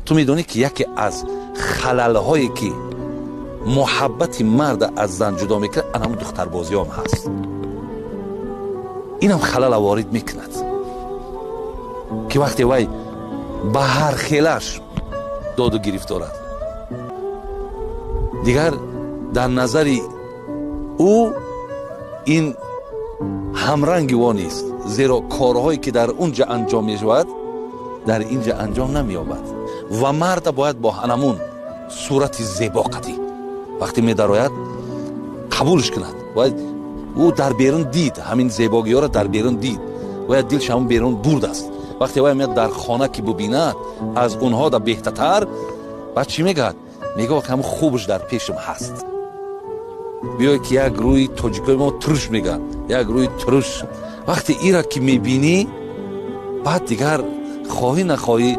Ту медонӣ, ки яке аз халалҳое, ки муҳаббати марда аз зан ҷудо мекунад, ана ҳамун духтарбозиҳом ҳаст. Инам халала ворид мекунад, ки вақте вай ба ҳар хелаш доду гирифт дорад, дигар дар назари ӯ ин ҳамранги во нест, зеро корҳое, ки дар он ҷа анҷом мешавад, дар ин ҷа анҷом намеёбад. Ва марда бояд бо ҳанамун сурати зебо қатӣ вақте медарояд, қабулш кунад. Бояд ӯ дар берун дид, ҳамин зебогиҳоро дар берун дид, бояд дилш ҳамун берун бурдааст. Вақте вай меяд дар хона, ки бубинад аз онҳо да беҳтатар, баъд чӣ мегӯяд? Мегӯяд, ҳамун хубш дар пешам ҳаст. Биёй, ки як рӯи тоҷикои мо туруш мегӯяд, як рӯи туруш. Вақте ира ки мебинӣ, баъд дигар хоҳӣ нахоҳӣ.